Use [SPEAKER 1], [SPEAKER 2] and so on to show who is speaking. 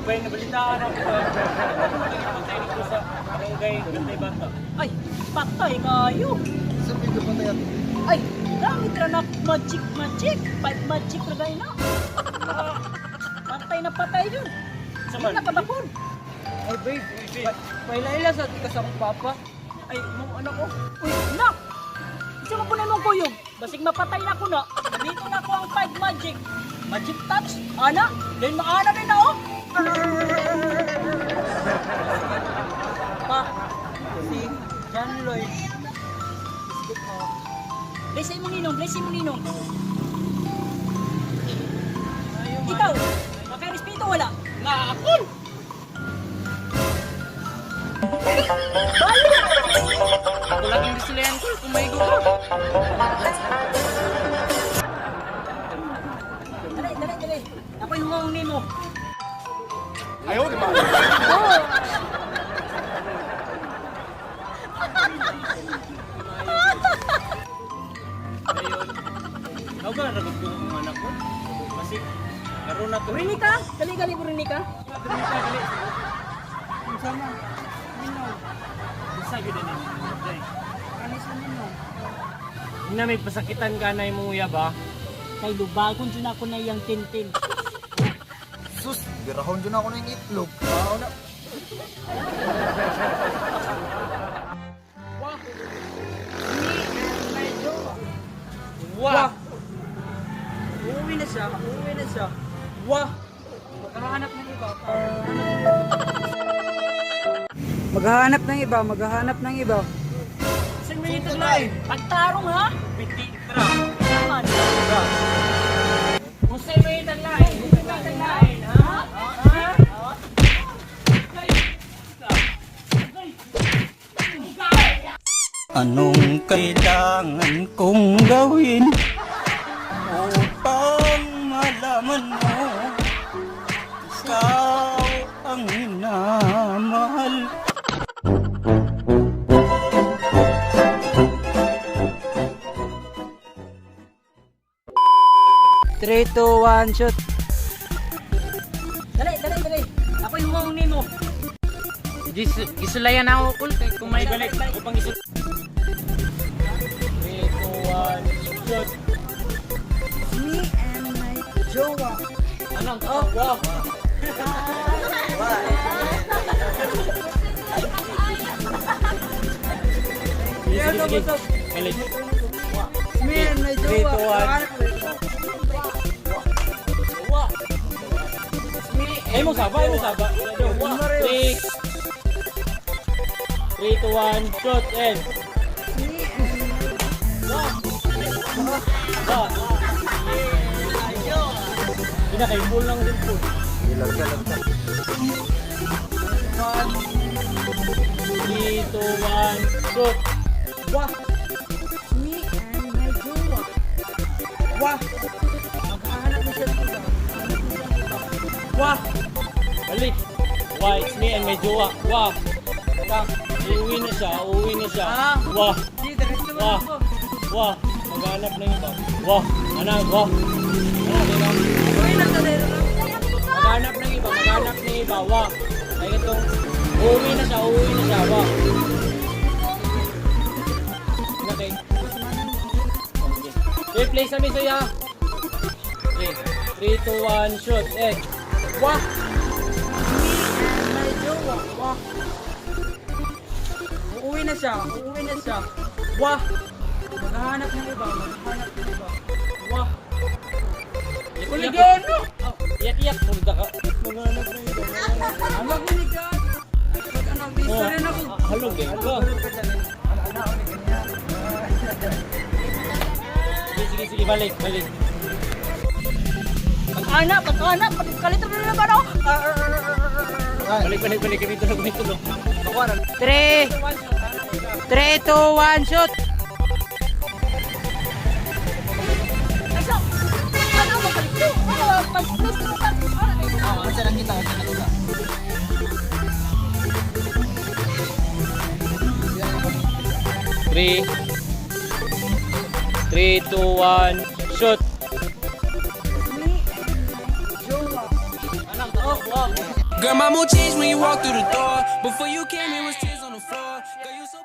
[SPEAKER 1] Bay, nabalitaan ako ba? Namatay dito sa barangay Bantay Bata.
[SPEAKER 2] Ay, patay kayo.
[SPEAKER 3] Sa medyo patay ato.
[SPEAKER 2] Ay, gamit ra na magic magic. Five magic ra gay na. Ah, patay na patay yun.
[SPEAKER 1] Sa
[SPEAKER 2] Di
[SPEAKER 1] man?
[SPEAKER 2] na kabakon.
[SPEAKER 4] Ay, babe. Paila-ila sa tika sa akong papa. Ay, mo anak ko.
[SPEAKER 2] Uy, na! Isa mo po na mong kuyog. Basig mapatay na ako na. Dito na ako ang five magic. Magic touch, ana. Then maana din na oh.
[SPEAKER 4] Pa, si John Lloyd. Isgot ko.
[SPEAKER 2] Bless mo ninong, bless mo ninong. Ikaw, makarespeto wala. Ngaakol!
[SPEAKER 4] Ako laging disulayan ko. Kung may ka.
[SPEAKER 2] Dali, dali, dali. Ako yung ngong nimo.
[SPEAKER 3] Ayaw, di ba?
[SPEAKER 1] Ayun. Ako ka nagod ko ang anak ko. Kasi, karoon na to.
[SPEAKER 2] Burini ka? Dali, dali, burini ka.
[SPEAKER 4] Unsa man? Nino.
[SPEAKER 1] Unsa gyud na ninyo, Day?
[SPEAKER 4] Kani sa nino.
[SPEAKER 1] Na may pasakitan ka na imong uya ba?
[SPEAKER 2] Kay lubagon dyan ako na iyang tintin.
[SPEAKER 3] Sus, birahon dyan ako ng itlog. Tao na.
[SPEAKER 4] Wah! Uuwi na siya. Uuwi na siya. Wah! Maghahanap ng iba. Maghahanap ng iba. Maghahanap ng iba.
[SPEAKER 1] Isang minute lang.
[SPEAKER 2] Pagtarong ha?
[SPEAKER 1] Biti, tara.
[SPEAKER 2] Naman.
[SPEAKER 1] Unsay may taglain? Unsay may taglain, ha? Ha?
[SPEAKER 5] Anong kailangan kong gawin upang malaman mo ikaw ang minamahal?
[SPEAKER 4] Three, two, one, shoot.
[SPEAKER 2] Dali, dali, dali. Ako yung ngong nimo.
[SPEAKER 4] Gisulayan ako, kul. Kay kung may
[SPEAKER 1] Balik, ako pang isip. 3, 2, 1, shoot.
[SPEAKER 4] Me and my jowa.
[SPEAKER 1] Anong? Oh, wow. Sige, sige, sige. Balik.
[SPEAKER 4] Me and my
[SPEAKER 1] Three,
[SPEAKER 4] jowa.
[SPEAKER 1] two, one. Ay mo saba, ay mo saba. 3, 3, 2, 1, shoot, and. Ba. Hindi kay full lang din full.
[SPEAKER 3] Ilarga, larga.
[SPEAKER 1] 3, 2, 1, shoot.
[SPEAKER 4] Wah! Me and my jowa. Wah! Maghahanap na siya ng iba. Maghahanap na siya ng iba. Wah!
[SPEAKER 1] Balik. Wah, it's me and my jowa. Wah. Uuwi na siya, uuwi na siya.
[SPEAKER 4] Ah.
[SPEAKER 1] Wah,
[SPEAKER 4] Di, diretso
[SPEAKER 1] Wah.
[SPEAKER 4] mo.
[SPEAKER 1] Wah. Maghanap ng iba. Wah, anak, wah. Anak, diba?
[SPEAKER 4] Uy, nasa dero na.
[SPEAKER 1] Maghanap ng iba, maghanap ng iba. Wah. Ay itong, uuwi na siya, uuwi na siya. Wah. Okay. Okay, play sa misuya. 3, 3, 2, 1, shoot. Eh.
[SPEAKER 4] Wah! Me and my jowa. Wah! Uuwi na siya. Uuwi na siya. Wah! Maghahanap ng iba. Maghahanap ng iba. Wah!
[SPEAKER 1] Kuligan! Iyak-iyak. Purda ka. Maghanap ng iba.
[SPEAKER 4] Ano ko ni God? Ano, bisa rin ako.
[SPEAKER 1] Halong din ka. Sige, sige, sige, balik, balik.
[SPEAKER 2] Pag-ana, pag-ana, pagkalito na naman ako.
[SPEAKER 1] Balik, balik, balik. Kami tulog, kami tulog.
[SPEAKER 4] 3, 3, 2, 1, shoot!
[SPEAKER 2] Ay, so, ano mo kalito? Ano, pag-plus na ka.
[SPEAKER 3] Unsa lang kita, unsa lang kita.
[SPEAKER 1] 3, 3, 2, 1, shoot!
[SPEAKER 4] Me and my jowa.
[SPEAKER 1] Anak, oh, wow.
[SPEAKER 6] Girl, my mood changed when you walked through the door. Before you came, it was tears on the floor. Girl, you so